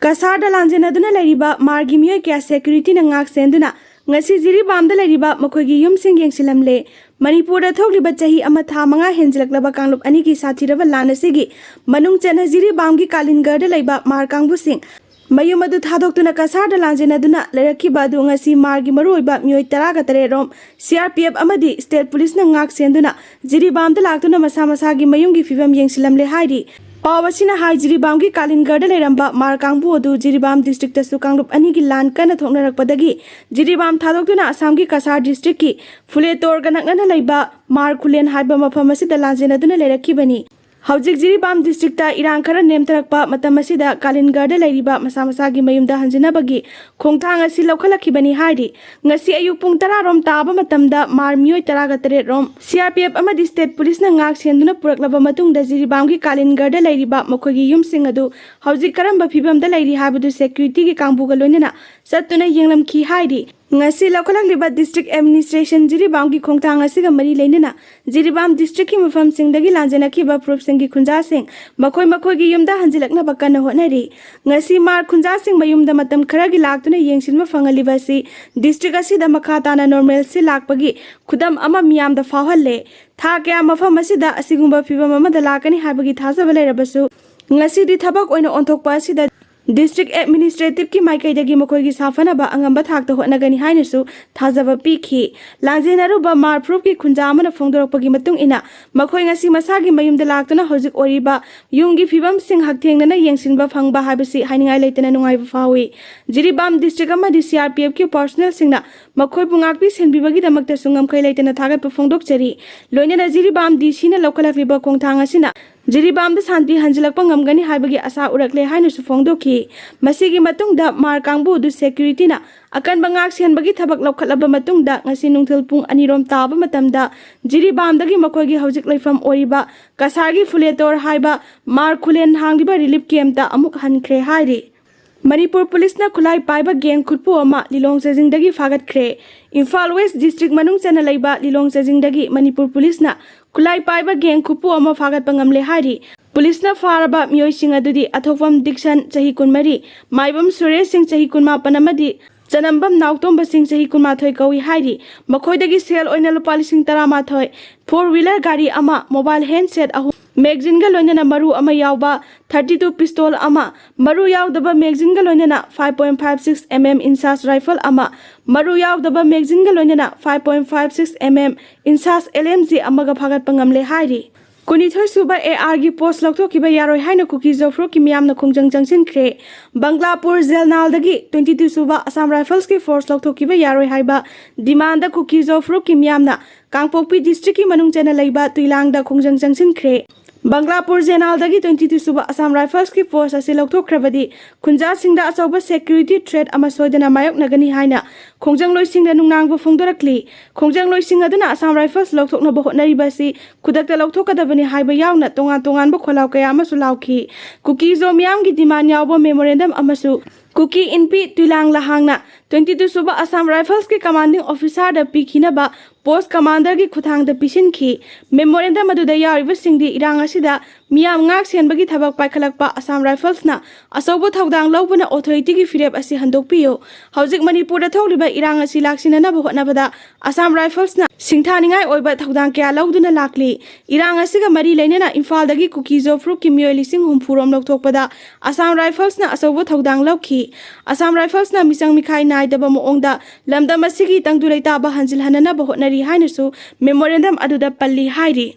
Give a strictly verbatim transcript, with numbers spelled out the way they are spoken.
ꯀꯁꯥꯔꯗ ꯂꯥꯟꯖꯦꯟꯅꯗꯨꯅ ꯂꯩꯔꯤꯕ ꯃꯥꯔꯒꯤ ꯃꯤꯑꯣꯏ ꯀꯌꯥ ꯁꯦꯀ꯭ꯌꯨꯔꯤꯇꯤꯅ ꯉꯥꯛ ꯁꯦꯟꯗꯨꯅ ꯉꯁꯤ ꯖꯤꯔꯤꯕꯥꯝꯗ ꯂꯩꯔꯤꯕ ꯃꯈꯣꯏꯒꯤ ꯌꯨꯝꯁꯤꯡ ꯌꯦꯡꯁꯤꯜꯂꯝꯂꯦ꯫ ꯃꯅꯤꯄꯨꯔꯗ ꯊꯣꯛꯂꯤꯕ ꯆꯍꯤ ꯑꯃ ꯊꯥ ꯃꯉꯥ ꯍꯦꯟꯖꯤꯜꯂꯛꯂꯕ ꯀꯥꯡꯂꯨꯞ ꯑꯅꯤꯒꯤ ꯁꯥꯊꯤꯔꯕ ꯂꯥꯟ ꯑꯁꯤꯒꯤ ꯃꯅꯨꯡ ꯆꯟꯅ ꯖꯤꯔꯤꯕꯥꯝꯒꯤ ꯀꯥꯂꯤꯟꯒꯔꯗ ꯂꯩꯕ ꯃꯥꯔ ꯀꯥꯡꯕꯨꯁꯤꯡ ꯃꯌꯨꯝ ꯑꯗꯨ ꯊꯥꯗꯣꯛꯇꯨꯅ ꯀꯁꯥꯔꯗ ꯂꯥꯟꯖꯦꯟꯅꯗꯨꯅ ꯂꯩꯔꯛꯈꯤꯕ ꯑꯗꯨ ꯉꯁꯤ ꯃꯥꯔꯒꯤ ꯃꯔꯨꯑꯣꯏꯕ ꯃꯤꯑꯣꯏ ꯇꯔꯥꯒ ꯇꯔꯦꯠ ꯔꯣꯝ ꯁꯤꯑꯥꯔꯄꯤꯑꯦꯐ ꯑꯃꯗꯤ ꯁ꯭ꯇꯦꯠ ꯄꯨꯂꯤꯁꯅ ꯉꯥꯛ ꯁꯦꯟꯗꯨꯅ ꯖꯤꯔꯤꯕꯥꯝꯗ ꯂꯥꯛꯇꯨꯅ ꯃꯁꯥ ꯃꯁꯥꯒꯤ ꯃꯌꯨꯝꯒꯤ ꯐꯤꯕꯝ ꯌꯦꯡꯁꯤꯜꯂꯝꯂꯦ ꯍꯥꯏꯔꯤ꯫ ꯄꯥꯎ ꯑꯁꯤꯅ ꯍꯥꯏ, ꯖꯤꯔꯤꯕꯥꯝꯒꯤ ꯀꯥꯂꯤꯟꯒꯔꯗ ꯂꯩꯔꯝꯕ ꯃꯥꯔ ꯀꯥꯡꯕꯨ ꯑꯗꯨ ꯖꯤꯔꯤꯕꯥꯝ ꯗꯤꯁꯇ꯭ꯔꯤꯛꯇꯁꯨ ꯀꯥꯡꯂꯨꯞ ꯑꯅꯤꯒꯤ ꯂꯥꯟ ꯀꯟꯅ ꯊꯣꯛꯅꯔꯛꯄꯗꯒꯤ ꯖꯤꯔꯤꯕꯥꯝ ꯊꯥꯗꯣꯛꯇꯨꯅ ꯑꯁꯥꯝꯒꯤ ꯀꯁꯥꯔ ꯗꯤꯁꯇ꯭ꯔꯤꯛꯀꯤ ꯐꯨꯂꯦꯇꯣꯔꯒ ꯅꯛꯅꯅ ꯂꯩꯕ ꯃꯥꯔ ꯈꯨꯂꯦꯟ ꯍꯥꯏꯕ ꯃꯐꯝ ꯑꯁꯤꯗ ꯂꯥꯟꯖꯦꯟꯅꯗꯨꯅ ꯂꯩꯔꯛꯈꯤꯕꯅꯤ꯫ ꯍꯧꯖꯤꯛ ꯖꯤꯔꯤꯕꯥꯝ ꯗꯤꯁꯇ꯭ꯔꯤꯛꯇ ꯏꯔꯥꯡ ꯈꯔ ꯅꯦꯝꯊꯔꯛꯄ ꯃꯇꯝ ꯑꯁꯤꯗ ꯀꯥꯂꯤꯟꯒꯔꯗ ꯂꯩꯔꯤꯕ ꯃꯁꯥ ꯃꯁꯥꯒꯤ ꯃꯌꯨꯝꯗ ꯍꯟꯖꯤꯟꯅꯕꯒꯤ ꯈꯣꯡꯊꯥꯡ ꯑꯁꯤ ꯂꯧꯈꯠꯂꯛꯈꯤꯕꯅꯤ ꯍꯥꯏꯔꯤ꯫ ꯉꯁꯤ ꯑꯌꯨꯛ ꯄꯨꯡ ꯇꯔꯥ ꯔꯣꯝ ꯇꯥꯕ ꯃꯇꯝꯗ ꯃꯥꯔ ꯃꯤꯑꯣꯏ ꯇꯔꯥꯒ ꯇꯔꯦꯠ ꯔꯣꯝ ꯁꯤꯑꯥꯔꯄꯤꯑꯦꯐ ꯑꯃꯗꯤ ꯁ꯭ꯇꯦꯠ ꯄꯨꯂꯤꯁꯅ ꯉꯥꯛ ꯁꯦꯟꯗꯨꯅ ꯄꯨꯔꯛꯂꯕ ꯃꯇꯨꯡꯗ ꯖꯤꯔꯤꯕꯥꯝꯒꯤ ꯀꯥꯂꯤꯟꯒꯔꯗ ꯂꯩꯔꯤꯕ ꯃꯈꯣꯏꯒꯤ ꯌꯨꯝꯁꯤꯡ ꯑꯗꯨ ꯍꯧꯖꯤꯛ ꯀꯔꯝꯕ ꯐꯤꯕꯝꯗ ꯂꯩꯔꯤ ꯍꯥꯏꯕꯗꯨ ꯁꯦꯀ꯭ꯌꯨꯔꯤꯇꯤꯒꯤ ꯀꯥꯡꯕꯨꯒ ꯂꯣꯏꯅꯅ ꯆꯠꯇꯨꯅ ꯌꯦꯡꯂꯝꯈꯤ ꯍꯥꯏꯔꯤ꯫ ꯉꯁꯤ ꯂꯧꯈꯠꯂꯛꯂꯤꯕ ꯗꯤꯁꯇ꯭ꯔꯤꯛ ꯑꯦꯗꯃꯤꯅꯤꯁꯇ꯭ꯔꯦꯁꯟ ꯖꯤꯔꯤꯕꯥꯝꯒꯤ ꯈꯣꯡꯊꯥꯡ ꯑꯁꯤꯒ ꯃꯔꯤ ꯂꯩꯅꯅ ꯖꯤꯔꯤꯕꯥꯝ ꯗꯤꯁꯇ꯭ꯔꯤꯛꯀꯤ ꯃꯐꯝꯁꯤꯡꯗꯒꯤ ꯂꯥꯟꯖꯦꯟꯅꯈꯤꯕ ꯐꯨꯔꯨꯞꯁꯤꯡꯒꯤ ꯈꯨꯟꯖꯥꯁꯤꯡ ꯃꯈꯣꯏ ꯃꯈꯣꯏꯒꯤ ꯌꯨꯝꯗ ꯍꯟꯖꯤꯜꯂꯛꯅꯕ ꯀꯟꯅ ꯍꯣꯠꯅꯔꯤ꯫ ꯉꯁꯤ ꯃꯥꯔ ꯈꯨꯟꯖꯥꯁꯤꯡ ꯃꯌꯨꯝꯗ ꯃꯇꯝ ꯈꯔꯒꯤ ꯂꯥꯛꯇꯨꯅ ꯌꯦꯡꯁꯤꯟꯕ ꯐꯪꯍꯜꯂꯤꯕ ꯑꯁꯤ ꯗꯤꯁꯇ꯭ꯔꯤꯛ ꯑꯁꯤꯗ ꯃꯈꯥ ꯇꯥꯅ ꯅꯣꯔꯃꯦꯜꯁꯤ ꯂꯥꯛꯄꯒꯤ ꯈꯨꯗꯝ ꯑꯃ ꯃꯤꯌꯥꯝꯗ ꯐꯥꯎꯍꯜꯂꯦ꯫ ꯊꯥ ꯀꯌꯥ ꯃꯐꯝ ꯑꯁꯤꯗ ꯑꯁꯤꯒꯨꯝꯕ ꯐꯤꯕꯝ ꯑꯃꯗ ꯂꯥꯛꯀꯅꯤ ꯍꯥꯏꯕꯒꯤ ꯊꯥꯖꯕ ꯂꯩꯔꯕꯁꯨ, ꯉꯁꯤꯗꯤ ꯊꯕꯛ ꯑꯣꯏꯅ ꯑꯣꯟꯊꯣꯛꯄ ꯑꯁꯤꯗ ꯗꯤꯁꯇ꯭ꯔꯤꯛ ꯑꯦꯗꯃꯤꯅꯤꯁꯇ꯭ꯔꯦꯇꯤꯚꯀꯤ ꯃꯥꯏꯀꯩꯗꯒꯤ ꯃꯈꯣꯏꯒꯤ ꯁꯥꯐꯅꯕ ꯑꯉꯝꯕ ꯊꯥꯛꯇ ꯍꯣꯠꯅꯒꯅꯤ ꯍꯥꯏꯅꯁꯨ ꯊꯥꯖꯕ ꯄꯤꯈꯤ꯫ ꯂꯥꯟꯖꯦꯟꯅꯔꯨꯕ ꯃꯥꯔ ꯐꯨꯔꯨꯞꯀꯤ ꯈꯨꯟꯖꯥ ꯑꯃꯅ ꯐꯣꯡꯗꯣꯔꯛꯄꯒꯤ ꯃꯇꯨꯡ ꯏꯟꯅ, ꯃꯈꯣꯏ ꯉꯁꯤ ꯃꯁꯥꯒꯤ ꯃꯌꯨꯝꯗ ꯂꯥꯛꯇꯨꯅ ꯍꯧꯖꯤꯛ ꯑꯣꯏꯔꯤꯕ ꯌꯨꯝꯒꯤ ꯐꯤꯕꯝꯁꯤꯡ ꯍꯛꯊꯦꯡꯅꯅ ꯌꯦꯡꯁꯤꯟꯕ ꯐꯪꯕ ꯍꯥꯏꯕꯁꯤ ꯍꯥꯏꯅꯤꯡꯉꯥꯏ ꯂꯩꯇꯅ ꯅꯨꯡꯉꯥꯏꯕ ꯐꯥꯎꯏ꯫ ꯖꯤꯔꯤꯕꯥꯝ ꯗꯤꯁꯇ꯭ꯔꯤꯛ ꯑꯃꯗꯤ ꯁꯤꯑꯥꯔꯄꯤꯑꯦꯐꯀꯤ ꯄꯥꯔꯁꯣꯅꯦꯜꯁꯤꯡꯅ ꯃꯈꯣꯏꯕꯨ ꯉꯥꯛꯄꯤ ꯁꯦꯟꯕꯤꯕꯒꯤꯗꯃꯛꯇꯁꯨ ꯉꯝꯈꯩ ꯂꯩꯇꯅ ꯊꯥꯒꯠꯄ ꯐꯣꯡꯗꯣꯛꯆꯔꯤ꯫ ꯂꯣꯏꯅꯅ ꯖꯤꯔꯤꯕꯥꯝ ꯗꯤ ꯁꯤꯅ ꯂꯧꯈꯠꯂꯛꯂꯤꯕ ꯈꯣꯡꯊꯥꯡ ꯑꯁꯤꯅ ꯖꯤꯔꯤꯕꯥꯝꯗ ꯁꯥꯟꯇꯤ ꯍꯟꯖꯤꯜꯂꯛꯄ ꯉꯝꯒꯅꯤ ꯍꯥꯏꯕꯒꯤ ꯑꯁꯥ ꯎꯔꯛꯂꯦ ꯍꯥꯏꯅꯁꯨ ꯐꯣꯡꯗꯣꯛꯈꯤ꯫ ꯃꯁꯤꯒꯤ ꯃꯇꯨꯡꯗ ꯃꯥꯔ ꯀꯥꯡꯕꯨ ꯑꯗꯨ ꯁꯦꯀ꯭ꯌꯨꯔꯤꯇꯤꯅ ꯑꯀꯟꯕ ꯉꯥꯛ ꯁꯦꯟꯕꯒꯤ ꯊꯕꯛ ꯂꯧꯈꯠꯂꯕ ꯃꯇꯨꯡꯗ ꯉꯁꯤ ꯅꯨꯡꯊꯤꯜ ꯄꯨꯡ ꯑꯅꯤ ꯔꯣꯝ ꯇꯥꯕ ꯃꯇꯝꯗ ꯖꯤꯔꯤꯕꯥꯝꯗꯒꯤ ꯃꯈꯣꯏꯒꯤ ꯍꯧꯖꯤꯛ ꯂꯩꯐꯝ ꯑꯣꯏꯔꯤꯕ ꯀꯁꯥꯔꯒꯤ ꯐꯨꯂꯦꯇꯣꯔ ꯍꯥꯏꯕ ꯃꯥꯔ ꯈꯨꯂꯦꯟ ꯍꯥꯡꯂꯤꯕ ꯔꯤꯂꯤꯐ ꯀꯦꯝꯞꯇ ꯑꯃꯨꯛ ꯍꯟꯈ꯭ꯔꯦ ꯍꯥꯏꯔꯤ꯫ ꯃꯅꯤꯄꯨꯔ ꯄꯨꯂꯤꯁꯅ ꯈꯨꯠꯂꯥꯏ ꯄꯥꯏꯕ ꯒꯦꯡ ꯈꯨꯠꯄꯨ ꯑꯃ ꯂꯤꯂꯣꯡ ꯆꯥꯖꯤꯡꯗꯒꯤ ꯐꯥꯒꯠꯈ꯭ꯔꯦ꯫ ꯏꯝꯐꯥꯜ ꯋꯦꯁ ꯗꯤꯁꯇ꯭ꯔꯤꯛ ꯃꯅꯨꯡ ꯆꯟꯅ ꯂꯩꯕ ꯂꯤꯂꯣꯡ ꯆꯥꯖꯤꯡꯗꯒꯤ ꯃꯅꯤꯄꯨꯔ ꯄꯨꯂꯤꯁꯅ ꯈꯨꯠꯂꯥꯏ ꯄꯥꯏꯕ ꯒꯦꯡ ꯈꯨꯠꯄꯨ ꯑꯃ ꯐꯥꯒꯠꯄ ꯉꯝꯂꯦ ꯍꯥꯏꯔꯤ꯫ ꯄꯨꯂꯤꯁꯅ ꯐꯥꯔꯕ ꯃꯤꯑꯣꯏꯁꯤꯡ ꯑꯗꯨꯗꯤ ꯑꯊꯣꯛꯐꯝ ꯗꯤꯛꯁꯟ, ꯆꯍꯤ ꯀꯨꯟꯃꯔꯤ, ꯃꯥꯏꯕꯝ ꯁꯨꯔꯦꯁ ꯁꯤꯡ, ꯆꯍꯤ ꯀꯨꯟꯃꯥꯄꯟ, ꯑꯃꯗꯤ ꯆꯅꯝꯕꯝ ꯅꯥꯎꯇꯣꯝꯕ ꯁꯤꯡ, ꯆꯍꯤ ꯀꯨꯟꯃꯥꯊꯣꯏ ꯀꯧꯏ ꯍꯥꯏꯔꯤ꯫ ꯃꯈꯣꯏꯗꯒꯤ ꯁꯦꯜ ꯑꯣꯏꯅ ꯂꯨꯄꯥ ꯂꯤꯁꯤꯡ ꯇꯔꯥꯃꯥꯊꯣꯏ, four wheeler ꯒꯥꯔꯤ ꯑꯃ, mobile handset ꯑꯍꯨꯝ, magazine ꯒ ꯂꯣꯏꯅꯅ ꯃꯔꯨ ꯑꯃ ꯌꯥꯎꯕ thirty two pistol ꯑꯃ, ꯃꯔꯨ ꯌꯥꯎꯗꯕ magazine ꯒ ꯂꯣꯏꯅꯅ five point five six M M INSAS rifle ꯑꯃ, ꯃꯔꯨ ꯌꯥꯎꯗꯕ magazine ꯒ ꯂꯣꯏꯅꯅ five point five six M M INSAS L M G ꯑꯃꯒ ꯐꯥꯒꯠꯄ ꯉꯝꯂꯦ ꯍꯥꯏꯔꯤ꯫ ꯀꯨꯟꯅꯤꯊꯣꯏ ꯁꯨꯕ A R ꯒꯤ post ꯂꯧꯊꯣꯛꯈꯤꯕ ꯌꯥꯔꯣꯏ ꯍꯥꯏꯅ ꯀꯨꯀꯤ-ꯖꯣ ꯐꯨꯔꯨꯞꯀꯤ ꯃꯤꯌꯥꯝꯅ ꯈꯣꯡꯖꯪ ꯆꯪꯁꯤꯟꯈ꯭ꯔꯦ꯫ ꯕꯪꯒ꯭ꯂꯥꯄꯨꯔ ꯖꯦꯜꯅꯥꯜꯗꯒꯤ twenty two ꯁꯨꯕ Assam Rifles ꯀꯤ force ꯂꯧꯊꯣꯛꯈꯤꯕ ꯌꯥꯔꯣꯏ ꯍꯥꯏꯕ demand ꯀꯨꯀꯤ-ꯖꯣ ꯐꯨꯔꯨꯞꯀꯤ ꯃꯤꯌꯥꯝꯅ ꯀꯥꯡꯄꯣꯛꯄꯤ district ꯀꯤ ꯃꯅꯨꯡ ꯆꯟꯅ ꯂꯩꯕ ꯇꯨꯏꯂꯥꯡꯗ ꯈꯣꯡꯖꯪ ꯆꯪꯁꯤꯟꯈ꯭ꯔꯦ꯫ ꯕꯪꯒ꯭ꯂꯥꯄꯨꯔ ꯖꯦꯜꯅꯥꯜꯗꯒꯤ twenty two ꯁꯨꯕ Assam Rifles ꯀꯤ force ꯑꯁꯤ ꯂꯧꯊꯣꯛꯈ꯭ꯔꯕꯗꯤ ꯈꯨꯟꯖꯥꯁꯤꯡꯗ ꯑꯆꯧꯕ security threat ꯑꯃ ꯁꯣꯏꯗꯅ ꯃꯥꯌꯣꯛꯅꯒꯅꯤ ꯍꯥꯏꯅ ꯈꯣꯡꯖꯪꯂꯣꯏꯁꯤꯡꯅ ꯅꯨꯡꯅꯥꯡꯕ ꯐꯣꯡꯗꯣꯔꯛꯂꯤ꯫ ꯈꯣꯡꯖꯪꯂꯣꯏꯁꯤꯡ ꯑꯗꯨꯅ Assam Rifles ꯂꯧꯊꯣꯛꯅꯕ ꯍꯣꯠꯅꯔꯤꯕ ꯑꯁꯤ ꯈꯨꯗꯛꯇ ꯂꯧꯊꯣꯛꯀꯗꯕꯅꯤ ꯍꯥꯏꯕ ꯌꯥꯎꯅ ꯇꯣꯉꯥꯟ ꯇꯣꯉꯥꯟꯕ ꯈꯣꯜꯂꯥꯎ ꯀꯌꯥ ꯑꯃꯁꯨ ꯂꯥꯎꯈꯤ꯫ ꯀꯨꯀꯤ-ꯖꯣ ꯃꯤꯌꯥꯝꯒꯤ demand ꯌꯥꯎꯕ memorandum ꯑꯃꯁꯨ ꯀꯨꯀꯤ ꯏꯟꯄꯤ ꯇꯨꯏꯂꯥꯡ ꯂꯍꯥꯡꯅ twenty two ꯁꯨꯕ Assam Rifles ꯀꯤ commanding officer ꯗ ꯄꯤꯈꯤꯅꯕ post commander ꯒꯤ ꯈꯨꯠꯊꯥꯡꯗ ꯄꯤꯁꯤꯟꯈꯤ꯫ Memorandum ꯑꯗꯨꯗ ꯌꯥꯎꯔꯤꯕꯁꯤꯡꯗꯤ ꯏꯔꯥꯡ ꯑꯁꯤꯗ ꯃꯤꯌꯥꯝ ꯉꯥꯛ ꯁꯦꯟꯕꯒꯤ ꯊꯕꯛ ꯄꯥꯏꯈꯠꯂꯛꯄ Assam Rifles ꯅ ꯑꯆꯧꯕ ꯊꯧꯗꯥꯡ ꯂꯧꯕꯅ authority ꯒꯤ ꯐꯤꯔꯦꯞ ꯑꯁꯤ ꯍꯟꯗꯣꯛꯄꯤꯌꯨ꯫ ꯍꯧꯖꯤꯛ ꯃꯅꯤꯄꯨꯔꯗ ꯊꯣꯛꯂꯤꯕ ꯏꯔꯥꯡ ꯑꯁꯤ ꯂꯥꯛꯁꯤꯟꯅꯅꯕ ꯍꯣꯠꯅꯕꯗ Assam Rifles ꯅ ꯁꯤꯡꯊꯥꯅꯤꯡꯉꯥꯏ ꯑꯣꯏꯕ ꯊꯧꯗꯥꯡ ꯀꯌꯥ ꯂꯧꯗꯨꯅ ꯂꯥꯛꯂꯤ꯫ ꯏꯔꯥꯡ ꯑꯁꯤꯒ ꯃꯔꯤ ꯂꯩꯅꯅ ꯏꯝꯐꯥꯜꯗꯒꯤ ꯀꯨꯀꯤ-ꯖꯣ ꯐꯨꯔꯨꯞꯀꯤ ꯃꯤꯑꯣꯏ ꯂꯤꯁꯤꯡ ꯍꯨꯝꯐꯨ ꯔꯣꯝ ꯂꯧꯊꯣꯛꯄꯗ Assam Rifles ꯅ ꯑꯆꯧꯕ ꯊꯧꯗꯥꯡ ꯂꯧꯈꯤ꯫ Assam Rifles ꯅ ꯃꯤꯆꯪ ꯃꯤꯈꯥꯏ ꯅꯥꯏꯗꯕ ꯃꯑꯣꯡꯗ ꯂꯝꯗꯝ ꯑꯁꯤꯒꯤ ꯇꯪꯗꯨ ꯂꯩꯇꯥꯕ ꯍꯟꯖꯤꯜꯍꯟꯅꯅꯕ ꯍꯣꯠꯅꯔꯤ ꯍꯥꯏꯅꯁꯨ memorandum ꯑꯗꯨꯗ ꯄꯜꯂꯤ ꯍꯥꯏꯔꯤ꯫